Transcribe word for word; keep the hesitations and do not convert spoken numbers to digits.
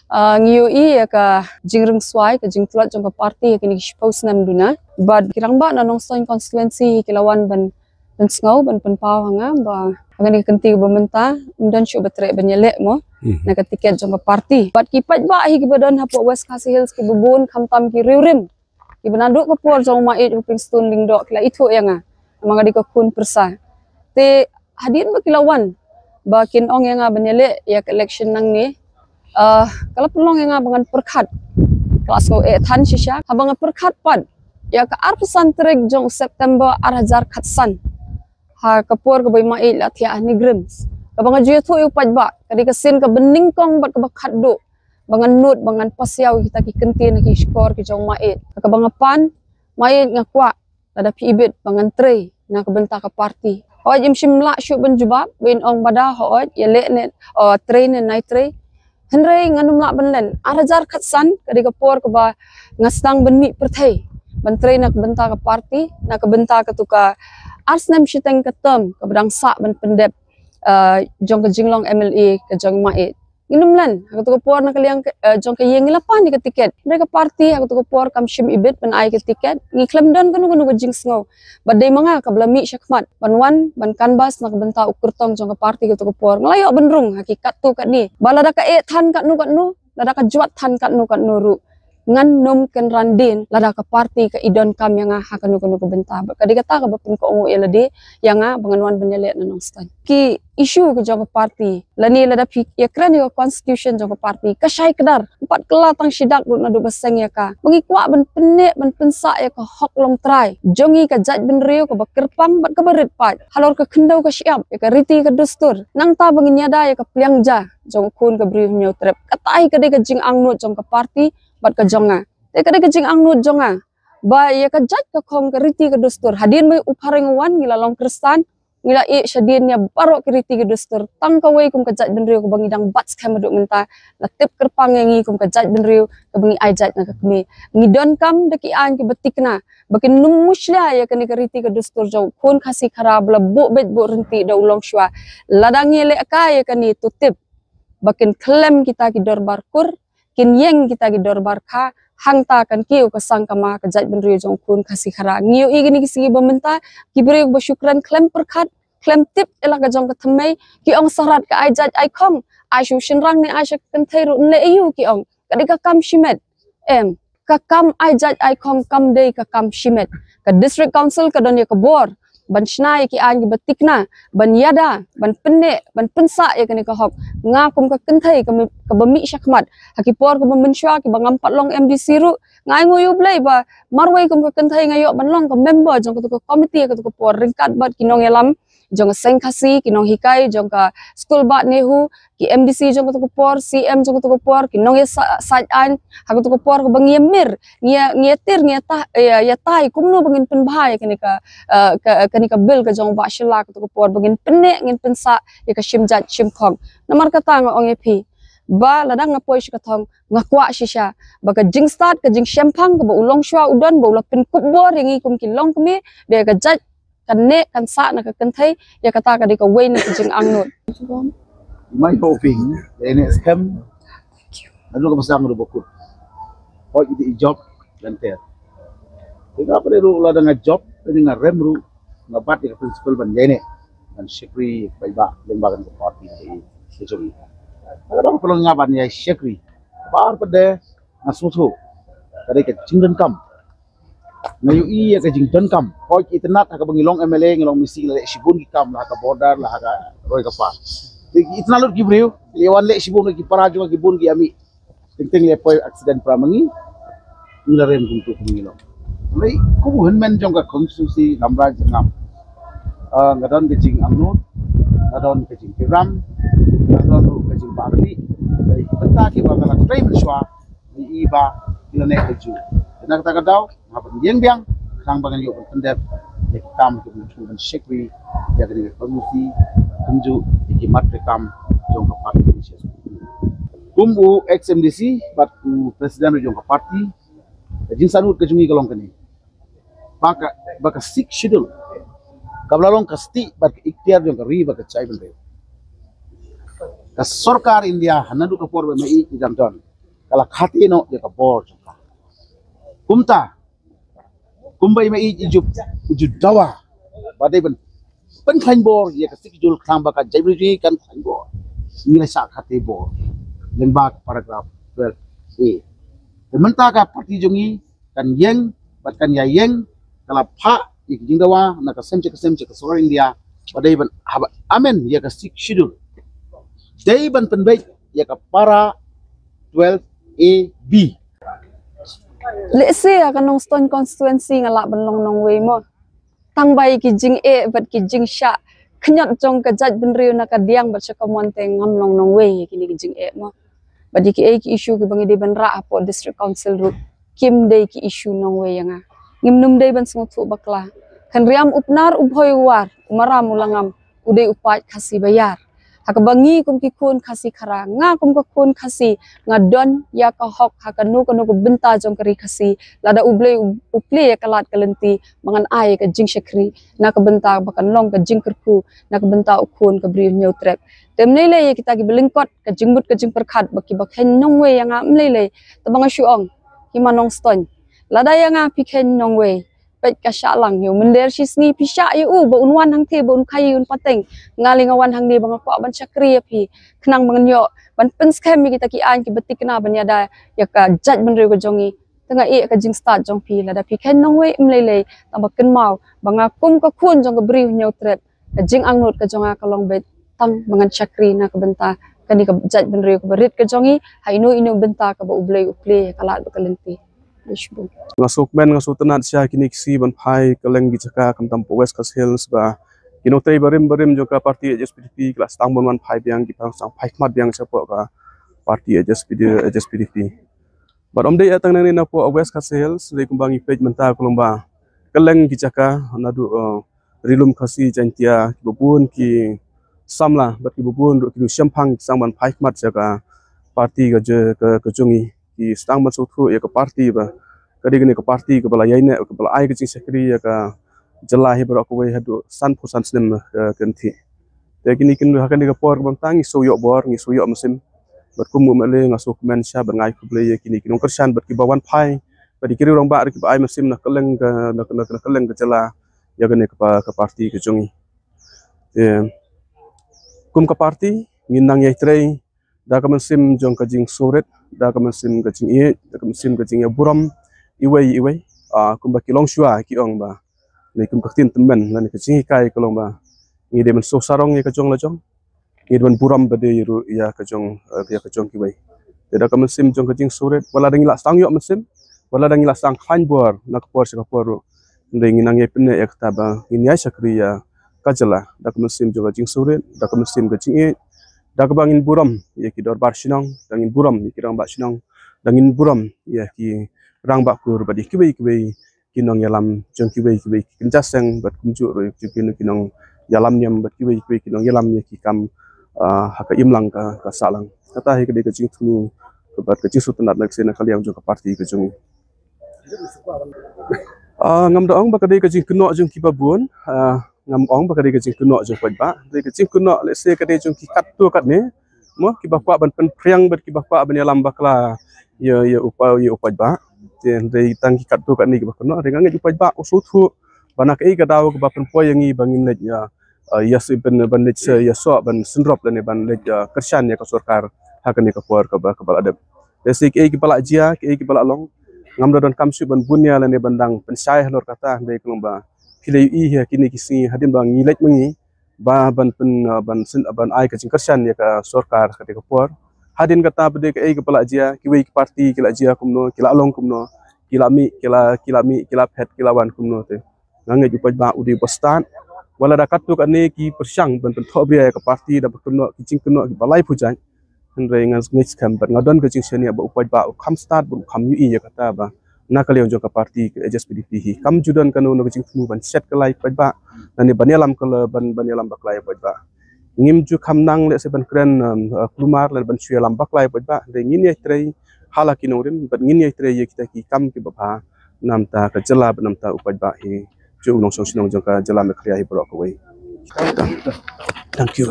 Ah, ngi ïohi ïa ka jingringswai, ka jingtlot jong ka party ïa kine ki shiphew snem duna. Bad ki rangbah na Nongstoiñ constituency ki la wan ban pynsngew, ban pynpaw ha nga ba ha kane ka kynti ba mynta ym don shuh ba treh ban ïaleh mo na ka tiket jong ka party. Bad ki paidbah hi kiba don hapoh West Khasi Hills kiba bun, khamtam ki riewrim kiba naduh ka por jong u Maieit Hopingstone Lyngdoh ki la ithuh ïa nga namar nga dei ka khun pyrsa. Te hadien ba ki la wan ba kin ong ïa nga ban ïaleh ïa ka election nangne, ah, ka la pynlong ïa nga ba ngan pyrkhat. Ka la sngew eh than shisha, haba nga pyrkhat pat ïa ka arphew san tarik jong u September ar hajar khatsan, ha ka por kaba i Maieit la thiah ha NEIGRIHMS, kaba nga ju ïathuh ïa u paidbah, ka dei ka sien kaba nyngkong bad kaba khatduh ba ngan nud, ba ngan pasiaw ïa kita ki kyntien ha ki shkor ki jong u Maieit. Kaba nga pan, Maieit, nga kwah lada phi ibit ba ngan trei na ka bynta ka party. Hooid, im shym lah shuh ban jubab, ba in ong bada hooid, ïaleh ne, o, trei ne nai trei. Hynrei ngan ym lah ban len. Ar hajar khatsan ka dei ka por kaba nga sdang ban mih pyrthei ban trei na ka bynta ka party, na ka bynta katu ka ar snem shiteng ka term kaba dang sah ban pyndep, eh, jong ka jinglong M L A ka jong Maieit. Ngin ym len ha katu ka por na ka liang ka, eh, jong ka ïing, ngi la pan ïa ka tiket. Hynrei ka party ha katu ka por kam shym ibit ban ai ka tiket. Ngi khlem don kano kano ka jingsngew. Bad dei ma nga kaba la mih shakhmat ban wan ban canvass na ka bynta u kyrtong jong ka party katu ka por. Nga la ïoh ban rung ha ki katto katne ba lada ka eh than katno katno, lada ka jwat than katno katno ruh, ngan nym kynran dien lada ka party ka i donkam ïa nga ha kano kano ka bynta. Bad ka dei kata kaba pynkohnguh ïa lade ïa nga ba ngan wan ban ïaleh na Nongstoiñ. Ki issue ka jong ka party, lane lada phi ïakren ïa ka constitution jong ka party, ka shai kdar. Ym pat kylla tang shi dak ruh naduh ba seng ïa ka. Ba ngi kwah ban pynneh, ban pynsah ïa ka hok longtrai jong ngi, ka jaitbynriew kaba kyrpang bad kaba rit paid halor ka khyndew ka shyiap, ïa ka riti ka dustur. Nangta ba ngin ïada ïa ka pliang ja jong u khun ka briew Hynñiewtrep. Kata hi ka dei ka jingangnud jong ka party bad ka jong nga. Te ka dei ka jingangnud jong nga ba ïa ka jait ka khong, ka riti ka dustur, hadien ba u phareng u wan, ngi la long Khristan, ngi la ïeh shadien ïa baroh ki riti ki dustur. Tang kawei kum ka jaitbynriew kaba ngi dang bat skhem haduh mynta, la tip kyrpang ïa ngi kum ka jaitbynriew kaba ngi ai jait na ka kmie. Ngi donkam da ki aiñ kiba thikna ba kin nym mushlia ïa kane ka riti ka dustur jong u khun Khasi Khara ba la buh beit buh ryntih da u longshuwa. Lada ngi leh kai ïa kane, to tip ba kin khlem kita ki dorbar kur, kin ïeng kita ki dorbar kha, hangta kan kiew ka sangkama ka jaitbynriew jong u khun Khasi Khara. Ngi ïohi kine ki sngi ba mynta, ki briew ba shu kren khlem pyrkhat, khlem tip ïa la ka jong ka thymmei, ki ong sarat ka ai jait ai khong, ai sha u shynrang ne ai sha ka kynthei ruh, nleh aïu, ki ong. Ka dei ka kam shimet. Em, ka kam ai jait ai khong kam dei ka kam shimet. Ka District Council ka don ïa ka bor ban shna ïa ki aiñ kiba thikna, ban ïada, ban pynneh, ban pynsah ïa kane ka hok. Nga kum ka kynthei kaba, kaba mih shakhmat ha ki por kaba mynshuwa, kiba ngam pat long M D C ruh, nga ainguh ïa U Blei ba marwei kum ka kynthei nga ïoh ban long ka member jong katu ka committee ha katu ka por, ryngkat bad ki nongïalam jong ka seng Khasi, ki nonghikai jong ka skul Bah NEHU, ki M D C jong katu ka por, C M jong katu ka por, ki nongïasaid aiñ ha katu ka por, kaba ngi ïamir, ngi ïa, ngi ïatir, ngi ïata, ïa, ïatai kumno ba ngin pynbha ïa kane ka, eh, ka, kane ka bill ka jong Bah Shylla katu ka por, ba ngin pynneh, ngin pynsah ïa ka shim jait shim khong. Namar kata nga ong ïa phi ba lada nga poi sha ka thong, nga kwah shisha ba ka jingstad, ka jingshemphang kaba u longshuwa u don, ba u la pynkup bor ïa ngi kum ki longkmie, da ka jait kan neh kan sah na ka kynthei, ïa kata ka dei kawei na ka jingangnud. My hoping, ïa neh skhem, naduh kaba sdang ruh ba kut. Hooid, ïa i job lynter. Te nga pat ruh lada nga job, lane nga rem ruh, nga bat ïa ka principle ban ïa neh, ban shakri paidbah lyngba kane ka party ka jong ngi. Lada ka pynlong nga ban ïa shakri, bar pat de nga sngewthuh ka dei ka jingdonkam. Nga ïohi ïa ka jingdonkam. Hooid, itynnad ha kaba ngi long M L A, ngi long M D C, ngi la leh shibun ki kam, la ha ka border, la ha ka roi ka par. Te itynnad lut ki briew, la wan leh shibun ki para jong ki bun ki ami. Teng teng la poi accident para ma ngi, ngi la rem kumtu kum ngi long. Hynrei kum u hynmen jong ka constituency Lamrai Jyrngam, ah, nga don ka jingangnud, nga don ka jingkyrpang, nga don ruh ka jingbahbeli. Hynrei bynta kiba nga la trei mynshuwa, ngi i ba ki la neh kajuh. Te na kata ka daw nga ban ïeng biang khnang ba ngan ïoh ban pyndep ïa ki kam kiba ngi shu ban shakri ïa kane ka community, kumjuh ïa ki mat ki kam jong ka party. Kum u ex M D C bad u president jong ka party, ka jingsangeh ka jong ngi ka long kane, ba ka, ba ka Sixth Schedule kaba la long ka stieh bad ka iktiar jong ka ri bad ka jaitbynriew. Ka sorkar India ha naduh ka por ba ma i ki dang don ka la khate noh ïa ka bor jong ka. Kumta, kumba i mei i ju, i ju dawa ba dei ban pynkhlaiñ bor ïa ka Sixth Schedule khnang ba ka jaitbynriew kan khlaiñ bor. Ngi la shah khate bor lyngba ka paragraph twelve A. Te mynta ka party jong ngi kan ïeng bad kan ïa ïeng, ka la phah ïa ka jingdawa na ka sem sha ka sem sha ka sorkar India ba dei ban haba amend ïa ka Sixth Schedule, dei ban pynbeit ïa ka para twelve A B. Lehse ha ka Nongstoiñ constituency nga lah ban long nongwei mo. Tang ba ïa ki jingeh bad ki jingshah khñiot jong ka jaitbynriew na ka diang bad sha ka mon te ngam long nongwei ïa kine ki jingeh mo. Bad ïa kiei ki issue kiba ngi dei ban rah hapoh District Council ruh kim dei ki issue nongwei ïa nga. Ngim nym dei ban sngewthuh bakla. Kynriam u Pnar u Bhoi u War, u Maram u Langam, u dei u paid Khasi ba ïar. Ha kaba ngi kum ki khun Khasi Khara, nga kum ka khun Khasi, nga don ïa ka hok ha kano kano ka bynta jong ka ri Khasi, lada U Blei u, u plie ïa ka lad ka lynti ba ngan ai ïa ka jingshakri na ka bynta ba kan long ka jingkyrkhu na ka bynta u khun ka Bri u Hynñiewtrep. Te ym lei lei ïa kita kiba lyngkot ka jingmut ka jingpyrkhat ba kiba kheiñ nongwei ïa nga, ym lei lei. Te ba nga shu ong, ki ma Nongstoiñ, lada ïa nga phi kheiñ nongwei, peit ka shah lang ïa u mynder shisngi, phi shah ïa u ba un wan hangthie ba un khaïi un pateng. Nga lei nga wan hangne ba nga kwah ban shakri ïa phi, khnang ba ngan ïoh ban pynskhem ïa kita ki aiñ kiba thikna ban ïada ïa ka jaitbynriew ka jong ngi. Te nga ïeh ka jingstad jong phi, lada phi kheiñ nongwei ym lei lei, tang ba kynmaw ba nga kum ka khun jong ka Bri u Hynñiewtrep, ka jingangnud ka jong nga ka long beit tang ba ngan shakri na ka bynta kane ka jaitbynriew kaba rit ka jong ngi ha ino ino bynta kaba U Blei u plie ïa ka lad bad ka lynti. Nga sngewkmen, nga sngewtynnat sha kine ki sngi ban phai kylleng ki jaka khamtam hapoh West Khasi Hills ba ki nongtrei barim barim jong ka party H S P D P ki la sdang ban wan phai biang, ki la sdang phai khmat biang shapoh ka party H S P D, H S P D P. Bad ym dei tang nangne na poh West Khasi Hills, dei kumba ngi peit mynta ka long ba kylleng ki jaka naduh, eh, Ri Lum Khasi Jaiñtia, kiba bun ki samla bad kiba bun ruh ki nongshemphang ki sdang ban phai khmat sha ka party ka je, ka, ka jong ngi, ki sdang ban sngewthuh ïa ka party ba ka dei kane ka party kaba la ïaineh, kaba la ai ka jingshakri ïa ka jylla hi baroh kawei haduh sanphew san snem, eh, kynthih. Te kine kin ha kane ka por kaba mynta ngi shu ïoh bor, ngi shu ïoh mynsiem. Bad kum u M L A nga sngewkmen sha bad nga ai khublei ïa kine ki nongkyrshan bad kiba wan phai bad ïa ki riew rangbah ruh kiba ai mynsiem na kylleng ka, na, na, na kylleng ka jylla ïa kane ka pa-, ka party ka jong ngi. Te kum ka party ngin nang ïai trei da ka mynsiem jong ka jingsngewrit, da ka mynsiem ka jingïeit, da ka mynsiem ka jingïaburom iwei iwei. Ah, kumba ki longshuwa ki ong ba, ne kum ka ktien tymmen lane ka jinghikai ka long ba ngi dei ban sngewsarong ïa ka jong la jong, ngi dei ban burom ba dei ruh ïa ka jong, eh, ïa ka jong kiwei. Te da ka mynsiem jong ka jingsngewrit, wat la da ngi la sdang ïoh mynsiem, wat la da ngi la sdang khlaiñ bor na ka por sha ka por ruh, hynrei ngin nang ïai pynneh ïa kata ba ngin ïai shakri ïa ka jylla da ka mynsiem jong ka jingsngewrit, da ka mynsiem ka jingïeit, da kaba ngin burom ïa ki dorbar shnong, da ngin burom ïa ki rangbah shnong, da ngin burom ïa ki rangbah kur bad ïa kiwei kiwei ki nongïalam jong kiwei kiwei ki kynja seng bad kumjuh ruh jong ki nongïalam niam bad kiwei kiwei ki nongïalam ïa ki kam, ah, ha ka imlang ka, ka sahlang. Kata hi ka dei ka jingthmu bad ka jingsngewtynnat na ka sien na ka liang jong ka party ka jong ngi. Ah, ngam da ong ba ka dei ka jingkynnoh jong kiba bun, ah, ngam ong ba ka dei ka jingkynnoh jong paidbah, dei ka jingkynnoh lehse ka dei jong ki katto katne, mo, kiba kwah ban pynphriang bad kiba kwah ban ïalam bakla ïa, ïa u pa-, ïa u paidbah. Te dei tang ki katto katne kiba kynnoh, dei nga ngeit u paidbah u sngewthuh ba na kaei ka daw kaba pynpoi ïa ngi ba ngin leit ïa, ah, ïa si ban, ban leit se ïa soh ban syndrop lane ban leit, ah, kyrshan ïa ka sorkar ha kane ka por kaba, kaba la dep. Te si kaei kiba la jia, kaei kiba la long, ngam da donkam shuh ban bun ïa lane ban dang pynshai halor kata, dei ka long ba phi la ïohi ha kine ki sngi hadien ba ngi leit ma ngi ba ban pyn, ah, ban syn, ban ai ka jingkyrshan ïa ka sorkar ha kata ka por. Hadien kata ba dei kaei kaba la jia, kiwei ki party ki la jia kumno, ki la long kumno, ki la mih, ki la, ki la mih, ki la phet, ki la wan kumno te. Nga ngeit u paidbah u dei uba stad. Wat la da katto katne ki pyrshang ban pynthohbria ïa ka party da ba kynnoh ki jingkynnoh kiba laiphew jait, hynrei nga ngeit skhem bad nga don ka jingshaniah ba u paidbah u kham stad bad u kham ïohi ïa kata ba na ka liang jong ka party ka H S P D P hi kam ju don kano kano ka jingthmu ban shet kylla ïa u paidbah lane ban ïalam kylla, ban, ban ïalam bakla ïa u paidbah. Ngim ju kham nang lehse ban kren, um, uh, kulmar lane ban shu ïalam bakla ïa u paidbah, hynrei ngin ïai trei ha la ki nongrim bad ngin ïai trei ïa kita ki kam kiba bha na bynta ka jylla bad na bynta u paidbah hi, jong u nongshong shnong jong ka jylla Meghalaya hi baroh kawei. Thank you.